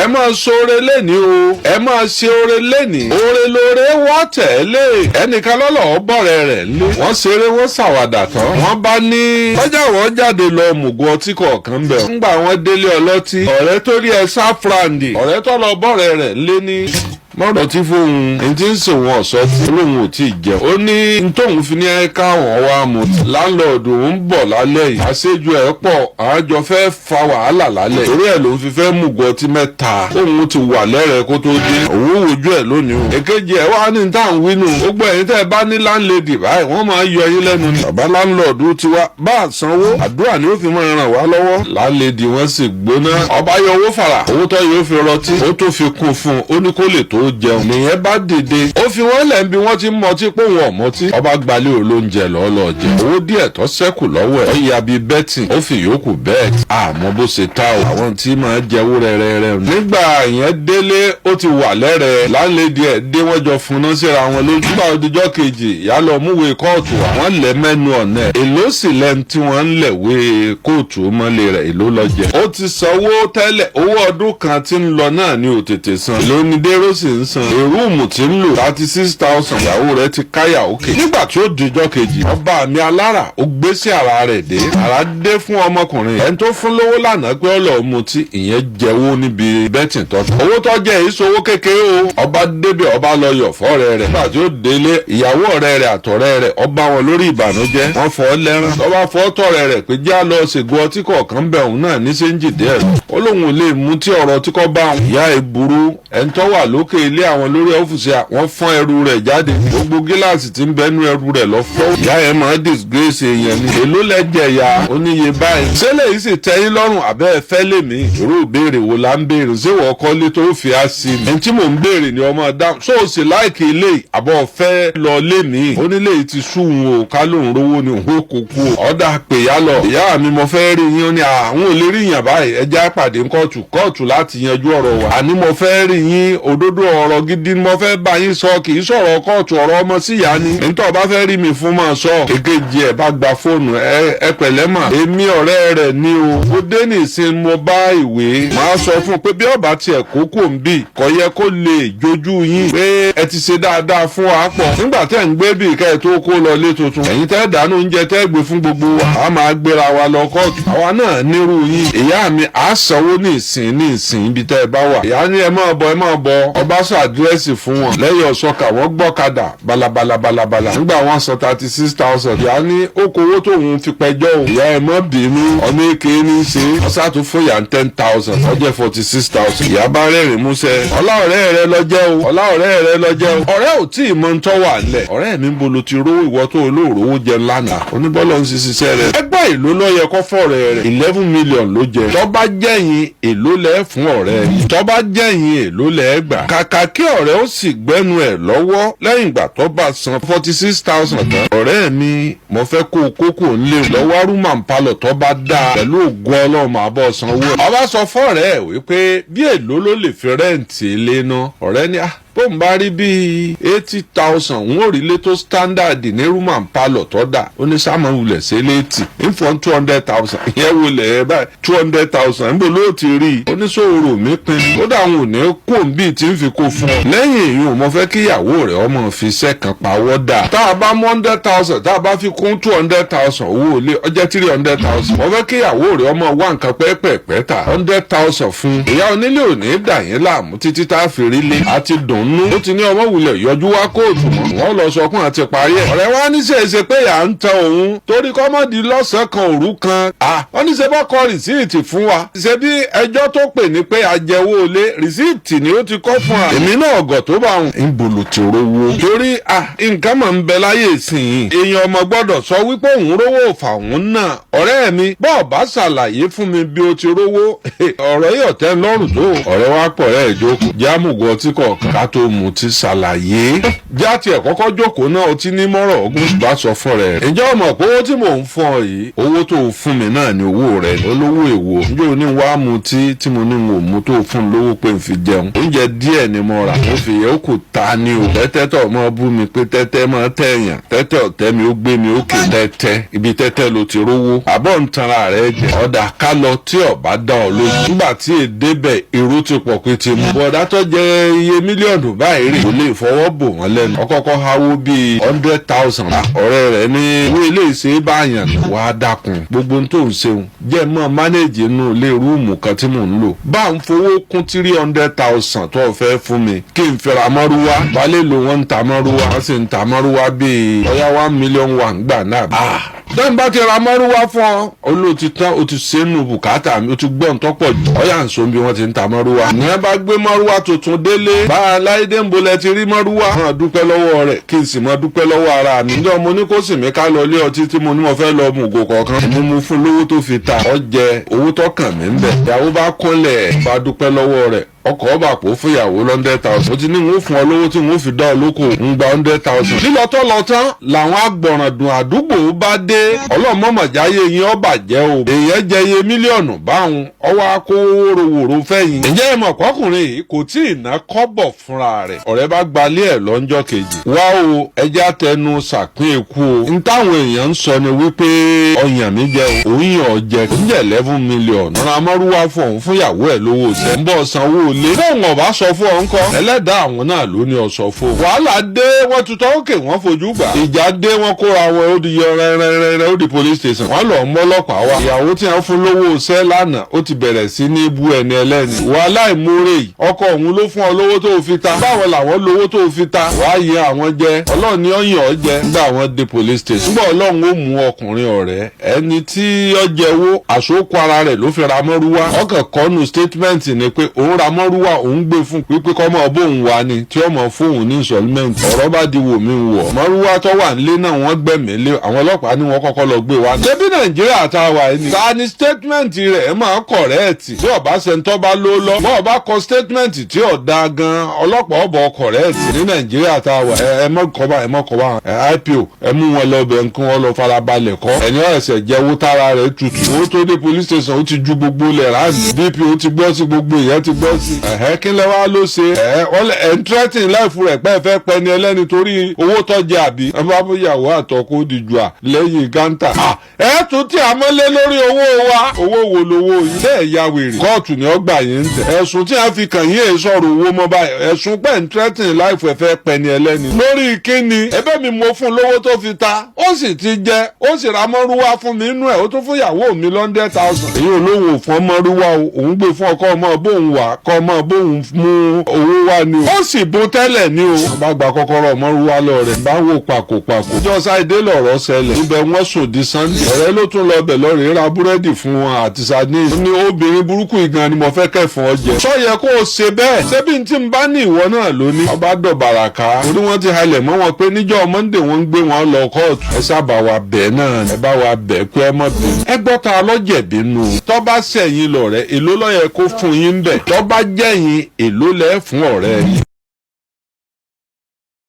Ẹ máa ṣoore lẹ́ni o, ẹ máa ṣe oore lẹ́ni. Oore lóore wọ́ tẹ̀lé. Ẹnìkan lọ́lọ́ bọ̀rẹ̀ rẹ̀ lé. Wọ́n ṣeré, wọ́n ṣàwàdà tán. Wọ́n bá ní lọ́jà, wọ́n jáde lọ mùgọ̀ ọtí kọ̀ọ̀kan bẹ̀. Ńgbà wọ́n délé ọlọ́tí, ọ̀rẹ́ tó rí ẹ sá frandi, ọ̀rẹ́ tó lọ bọ̀rẹ̀ rẹ̀ lé ní mọ́rọ̀ tí fóun ẹni tí ń sòwò ọ̀sọ́ tí olóhùn ò tí ì jẹun. Ó ní tóun fi ní káwọn wá mu, landlord ń bọ̀ lálẹ́ yìí, àṣejù ẹ̀ pọ̀, àjọ fẹ́ fa wàhálà lálẹ́, torí ẹ̀ ló ń fi fẹ́ mùgọ̀ ọtí mẹ́ta. Òun ti wà lẹ́rẹ̀ẹ́ kó tó dé, òun wojú ẹ̀ lónìí o. Èkejì ẹ̀ wá ní tá à ń wínú gbogbo ẹ̀yin tẹ́ ẹ bá ní landlady báyìí, wọ́n máa yọ yín lẹ́nu ni. Bàbá landlord ti wá bá a sanwó, àdúrà ni ó fi máa ràn wá lọ́wọ́. Landlady wọ́n sì gbóná. Ọba yọ owó fàrà, owó tó yóò fi rọtí, ó tó fi kún fún un, ó ní kó lè tó jẹun. Nìyẹn bá dìde, ó fi wọ́n lẹ̀ ń bí wọ́n ti ń mọtí pé òun ò mọtí. Ọba gbalẹ̀ olóúnjẹ lọ́ọ́lọ́ jẹ. Owó díẹ̀ tó ṣẹ́kù lọ́wọ́ ẹ̀, ó ya bíi betting, ó fi yòókù bẹ́ẹ̀. Àmọ́ bó ṣe ta o, àwọn tí máa jẹ́wó rẹ́rẹ́rẹ́. Nígbà yẹn délé, ó ti wà lẹ́rẹ̀ẹ́. Landlady ẹ̀ dé, wọ́n jọ funná síra wọn lójú. Nígbà òdìjọ́ kejì, ìyá lọ múwèé kóòtù wá, wọ́n lẹ̀ mẹ́nu ọ̀nà ẹ̀. Èló sì lẹ́nu tí wọ́n ń lẹ̀wé kóòtù mọ́lẹ̀ rẹ̀? Èló lọ jẹ? Ó ti sanwó tẹ́lẹ̀, owó ọdún kan tí ń lọ náà ni ò tètè san. Èló ni dérò sì ń san? Room tí ń lò, 36,000. Ìyàwó rẹ̀ ti káyà òkè. Nígbà tí ó dijọ́ kejì, ọba mi alára ó gbé sí ara rẹ̀ dé. Ara dé fún ọmọkùnrin ẹni tó fún lówó lánàá pé ọlọ́ọ̀ mutí. Ìyẹn jẹ́wọ́ níbi betting tọ́tù. Owó tó jẹ́ èyí sowó kékeré o. Ọba débẹ̀, ọba lọ yọ̀ fọ́rẹ́ rẹ̀. Nígbà tí ó délé, ìyàwó ọ̀rẹ́ rẹ̀ àtọ̀rẹ́ rẹ̀, ọba wọn lórí ìbànújẹ́. Wọ́n fọ́ lẹ́rán lọ́ba fọ́ tọ̀rẹ́ rẹ̀ pé já lọ ṣègùn ọtí kọ̀ọ̀kan bẹ̀. Òun náà ní sẹ́ńjì díẹ̀, ó lóun ò lè mú tí ọ̀rọ̀ tí kò bá òun. Ìyá ẹ̀ burú. Ẹni tó wà lókè ilé àwọn lórí ọ́fíìsì, wọ́n fọ́n ẹrù rẹ̀ jáde. Gbogbo gíláàsì tí ń bẹ́nu ẹrù rẹ̀ lọ fọ́. Ìyá ẹ̀ máa disgrace èèyàn ni. Èló lẹ́jẹ̀ ya? Ó níye báyìí. Ṣẹlẹ̀ yìí sì tẹ́yìn lọ́rùn àbẹ́ ẹ fẹ́ lèmi? Irú ìbéèrè wo la ń béèrè? Ṣé wọ́n kọ́lé tó fi á sí mi? Ẹni tí mò ń béèrè ni ọmọ dáhùn. Ṣó o sì like ilé àbọ̀ fẹ́ lọ lé mi? Onílé yìí ti sú òun o, ká lóun rówó ni òun ó kó kú o. Ọ̀dà pè yá lọ. Ìyá mi, mo fẹ́ rí yín. Ó ní àwọn ò lè rí yàn báyìí, ẹ jẹ́ àpàdé kóòtù, kóòtù láti yanjú ọ̀rọ̀ wa. Àní mo fẹ́ rí yín, òdodo ọ̀rọ̀ gidi ni mo fẹ́ bá yín sọ, kì í sọ̀rọ̀ kóòtù, ọ̀rọ̀ ọmọ sí ìyá ni. Nítorí ọba fẹ́ rí mi fún máa sọ. Èkejì ẹ̀ bá gba fóònù ẹ. Ẹ pẹ̀lẹ́ mà, èmi ọ̀rẹ́ rẹ̀ ni o. Ó dé nìsín, mo bá ìwé, máa sọ fún un pé bí ọba tiẹ̀ kókó ń bì, kò yẹ kó lè jojú yín pé ẹ ti ṣe dáadáa fún wa pọ̀ nígbà tẹ́ ń gbé bí kẹ́ ẹ tó kó lọ lé tuntun. Ẹ̀yin tẹ́ dáná oúnjẹ tẹ́ gbé fún gbogbo wa, a máa gbéra wa lọ kóòtù. Àwa náà nírú yín. Ìyá mi, à sanwó ní ìsìn ní ìsìn ibi tẹ́ ẹ bá wà. Ìyá ní ẹ máa bọ̀, ẹ máa bọ̀. Ọba sọ àdírẹ́sì fún wọn lẹ́yìn ọ̀sọ́kà, wọ́n gbọ́kadà balabala balabala. Nígbà wọ́n san 36,000, ìyá ní ó kó owó tóun fi pẹjọ́ o. Ìyá, ẹ má bínú, ọmọ èké ní í ṣe. Ọ̀sà tó fún ìyá 10,000, ó jẹ́ 46,000. Ìyá bá rẹ́rìn músẹ́. Ọlá ọ̀rẹ́ rẹ lọ jẹ́ o, ọlá ọ̀rẹ́ rẹ lọ jẹ́ o. Ọ̀rẹ́ ò tí ì mọ ń tọ́ wà lẹ̀. Ọ̀rẹ́ mi, ń bolo ti rówó ìwọ tó olóòrówó jẹun lánàá? Oníbọ́lọ̀ ń ṣiṣẹ́ rẹ̀. Ẹgbẹ́ èló ló yẹ kó fọ́ọ̀rẹ́ rẹ̀? 11 million ló jẹ. Tó bá jẹ́yìn, èló lẹ́ fún ọ̀rẹ́ yìí? Tó bá jẹ́yìn, èló lẹ́ gbà? Kàkà kí ọ̀rẹ́ ó sì gbẹ́nu ẹ̀ lọ́wọ́ lẹ́yìn ìgbà tó bá san 46,000 tán. Ọ̀rẹ́ mi, mo fẹ́ kó o kókò ńlẹ̀ lọ́wọ́ room and parlour tó bá dáa, pẹ̀lú ògùn Ọlọ́run, máa bọ̀ sanwó ẹ̀. Ọba sọ fọ́ọ̀rẹ́ ẹ̀ wípé bí èló ló lè fi rent ilé náà? Ọ̀rẹ́ ní ah, bóun bá rí bíi 80,000, ń ò rí ilé tó standard ní room and parlour tó dà. Ó ní sáà máa wulẹ̀ sí létí ń fọ́n 200,000. Ìyẹn wulẹ̀ ẹ báyìí, 200,000, níbo ló ti rí i? Oníṣòro mi pin ó dà, àwọn ò ní kó ń bíi tí ń fi kó fún ọ. Lẹ́yìn èyí ò mọ fẹ́ kí ìyàwó rẹ̀ ọmọ fi iṣẹ́ kan pawọ́ dà. Tá a bá mú 100,000, tá a bá fi kún 200,000, owó ilé ó jẹ́ 300,000. Mo fẹ́ kí ìyàwó rẹ̀ ọmọ wá nǹkan pẹ́ẹ́pẹ́ẹ́pẹ́ tà, 100,000 fún ìyá onílé ò ní dà yín láàmú títí tá a fi rí lé àti dùnnú. Ó ti ní ọmọ wulẹ̀ yọjú wá kóòtù mọ́, wọ́n lọ sọ fún àti parí ẹ̀. Ọ̀rẹ́ wa ní ṣèṣe pé à ń tan òun torí kọ́mọ́dì lọ́sàn-án kan òru kan. Wọ́n ní ṣe bọ́ kọ receipt fún wa. Ṣe bí ẹjọ́ tó pè ní pé àjẹwò ilé, receipt ni ó ti kọ́ fún wa. Èmi náà ọ̀gọ̀ tó bá wọn. Ń bolo ti rówó? Torí nǹkan mọ̀ ń bẹ láyé ìsìn. Èèyàn ọmọ gbọ́dọ̀ sọ wípé òun rówó fà òun náà. Ọ̀rẹ́ mi, bọ́ọ̀ bá ṣàlàyé fún mi bí o ti rówó, ọ̀rọ̀ yìí ọ̀tẹ́ lọ́rùn tó. Ọ̀rẹ́ wa pọ̀ rẹ́ ìjókòó jámùgọ̀ ọtí kọ̀ọ̀kan ká tó. tó mutí ṣàlàyé. Jáde ẹ̀ kọ́kọ́ jókòó náà, ó ti ní mọ́rọ̀ ọ̀gùn bá sọ fún rẹ̀. Ǹjẹ́ o mọ̀ pé owó tí mò ń fún ọ yìí, owó tó o fún mi náà ni owó rẹ̀? Olówó èwo? Ǹjẹ́ o ní wàá mutí tí mo ní n ò mú tó fún lówó pé n fi jẹun? Oúnjẹ díẹ̀ ni mo rà, mo fi yẹ ó kò ta ni o. Tẹ́tẹ́ tó mọ́ bú mi pé tẹ́tẹ́ mọ́ tẹ̀yàn, tẹ́tẹ́ ọ̀tẹ́ mi, ó gbé mi ókè. Tẹ́tẹ́ ibi tẹ́tẹ́ ló ti rówó, àbọ̀ ń tanra rẹ̀ jẹ. Ọ̀dà ká lọ tí ọ̀bá dá ọ lójú. Nígbà tí èdè bẹ̀, èrò ti pọ̀ pé ti mú. Bọ̀dá tó jẹ iye mílíọ̀nù báyìí rè kò lè fọwọ́ bò wọ́n lẹ́nu. Ọkọ̀ọ̀kọ̀ háwó bíi 100,000. Ọ̀rẹ́ rẹ̀ ní owó ilé ìṣe báyàn wàá dákun, gbogbo tó ń ṣeun jẹ́ mọ́ manage inú ilé room kan tí mò ń lò. Bá ń fowó kún 300,000 tó o fẹ́ fún mi kí n fẹ́ra mọ́rúwá. Wálé ló wọ́n ń ta mọ́rúwá, wọ́n sì ń ta mọ́rúwá bíi ọ̀yá 1 million 1 gbà náà. Dẹ́n bá ti ra mọ́rúwá fún ọ, olóòtú tán, o ti sẹ́nu bùkátà mi, o ti gbọ́n tọ́pọ̀ jù. Ọ̀yà ń so bí wọ́n ti ń ta mọ́rúwá. Ní bá gbé mọ́rúwá tuntun délé, bá a láìdé ń bolẹ̀ ti rí mọ́rúwá. Máa dúpẹ́ lọ́wọ́ rẹ̀ kí n sì máa dúpẹ́ lọ́wọ́ ara mi. Ǹjọ́ mo ní kó sì mí ká lọ ilé ọtí tí mo ní mo fẹ́ lọ mú ògò kọ̀ọ̀kan. Mo mú fún lówó tó fi ta. Ọ jẹ owó tó kàn mí ń bẹ̀. Ìyàwó bá kúnlẹ̀, bá dúpẹ́ lọ́wọ́ rẹ̀, ọkọ̀ ọba àpò fún ìyàwó 100,000. Mo ti ní n ó fún ọ lówó tí n ó fi dá ọ lóko, ń gba 100,000. Lílọ tó lọ tán làwọn agbọ̀ràndùn àdúgbò bá dé. Ọlọ́mọmọ̀jáyé yín ọ bàjẹ́ o. Èèyàn jẹ iye mílíọ̀nù báwọn ọwọ́ akó wòrowòro fẹ́yìn. Ǹjẹ́ ẹ mọ̀ kọkùnrin yìí kò tí ì ná kọ́bọ̀ fúnra rẹ̀? Ọ̀rẹ́ bá gbalé ẹ̀ lọ́njọ́ kejì. Wá o, ẹjẹ́ àtẹnu sàpín èkú o. N táwọn èèyàn ń sọ ni wípé ọyàn mi jẹ o, òun yàn ọ jẹ oúnjẹ 11 million. Ọ̀ràn amọ́rúwá fún òun fún ìyàwó ẹ̀ lówó ṣẹ́ ń bọ̀ sanwó ilé. Fóun ọ̀bá sọ fún ọ ńkọ́? Ẹlẹ́dàá àwọn náà ló ní ọ sọ fún. Wàhálà dé, wọ́n tutọ́ òkè, wọ́n fojú gbà. Ìjà dé, wọ́n kóra wọn, ó di yọ rẹ́rẹ́rẹ́rẹ́, ó di police station. Wọ́n lọ mọ́lọ́pàá wá. Ìyàwó tí wọ́n fún lówó ṣẹ́ lánàá, ó ti bẹ̀rẹ̀ sí ní bú ẹni ẹlẹ́ni. Wàhálà ìmúre yìí, ọkọ òun ló fún ọ lówó tó fi ta. Báwo làwọn lówó tó fi ta? Wàá yẹ àwọn jẹ. Ọlọ́run ní ọ̀yàn ọ jẹ. Nígbà wọn dé police station, nígbà Ọlọ́run ó mú ọkùnrin ọ̀rẹ́ ẹni tí ó jẹ́wọ́, àsokò ara rẹ̀ ló fi ra mọ́rúwá. Ọkàn kọ́nu statement ni pé òun ra mọ́rúwá, òun gbé fún wípé kọ́ mọ́ bóun wá ni tí ó mọ̀ fóun ní installment. Ọ̀rọ̀ bá di wò mí wọ̀. Mọ́rúwá tó wà nílé náà, wọ́n gbẹ̀mí lé. Àwọn ọlọ́pàá ní wọ́n kọ́kọ́ lọ gbé wa. Ṣebí Nàìjíríà tá a wà yìí ni. Ta ni statement rẹ̀ máa correct? Tí ọba ṣẹ̀ńtọ́ bá ló lọ, bọ́ ọba kọ statement tí ò da gan, ọlọ́pàá ọ̀bọ̀ correct ní Nàìjíríà tá a wà. Ẹ mọ́ kọ́ bá, ẹ mọ́ kọ́ bá ẹ IPO, ẹ mú wọn lọ bẹ̀ nǹkan, wọn lọ farabalẹ̀ kọ́. Ẹni ọ̀sẹ̀ jẹ́wọ́ tára rẹ̀ tutù. Owó tó dé police station, ó ti ju gbogbo ilẹ̀ ráàlì. DP ó ti gbọ́ sí, gbogbo ìyẹn ti gbọ́ sí. Ẹ̀hẹ́, kí lẹ́ wá ló ṣe? Ẹ̀ ẹ̀ ń threatening life rẹ̀ pé ẹ fẹ́ pẹ́ ni ẹlẹ́ni torí owó tó jẹ àbí. Ẹ bá bóyàwó àtọkọ dìjú à lẹ́yìn gántà. Ẹ tún tí a mọ́lé lórí owó wa. Owó wo lowó yìí? Bẹ́ẹ̀ ya wèrè. Kóòtù ni ó gbà yín ń tẹ̀. Ẹ̀sùn tí a fi kàn yín èé sọ̀rọ̀ owó mọ́ báyìí. Ẹ̀sùn pẹ̀ ń threatening life, ẹ fẹ́ pẹ́ ni ẹlẹ́ni. Lórí kíni? Ẹ̀bẹ̀ mi mo fún lówó tó fi ta. Ó sì ti jẹ, ó sì ra mọ́rúwá fún mi inú ẹ̀, ó tún fún ìyàwó mi 100,000. Èyí olówó fún ọmọrúwá o, òun gbé fún ọkọ ọmọ bóun wà kọ́ ọmọ bóun mú owó wá ni o. Ó sì bó tẹ́lẹ̀ ni o. Bá gba kọ́kọ́rọ́ mọ́rúwá lọ rẹ̀, bá wò pàkópàkó. Ọjọ́ Sáìdé lọ̀rọ̀ ṣẹlẹ̀. Ibẹ̀ wọ́n sùn di Sunday. Ọ̀rẹ́ ló tún lọ bẹ̀ lọ́rẹ̀ ra búrẹ́dì fún wọn àti sardine. Ó ní obìnrin burúkú ìgan ni mo fẹ́ kẹ́fọn ọ jẹ. Sọ yẹ kó o ṣe bẹ́ẹ̀? Ṣebí n tí n bá ní ìwọ náà lóní. Ọba dọ̀bàràká. Torí wọ́n ti halẹ̀ mọ́ wọn pé níjọ́ Monday wọ́n ń gbé wọn lọ kóòtù. Ẹ sábà wa bẹ̀ náà. Ẹ bá wa bẹ̀ pé ẹ mọ̀ bí. Ẹ gbọ́, ta lọ́jẹ̀bí nù? Tọ́ bá sẹ̀yìn lọ̀rẹ́, èló ló yẹ kó fún yín bẹ̀? Tọ́ bá jẹ́yìn, èló lẹ́ fún ọ̀rẹ́ yín?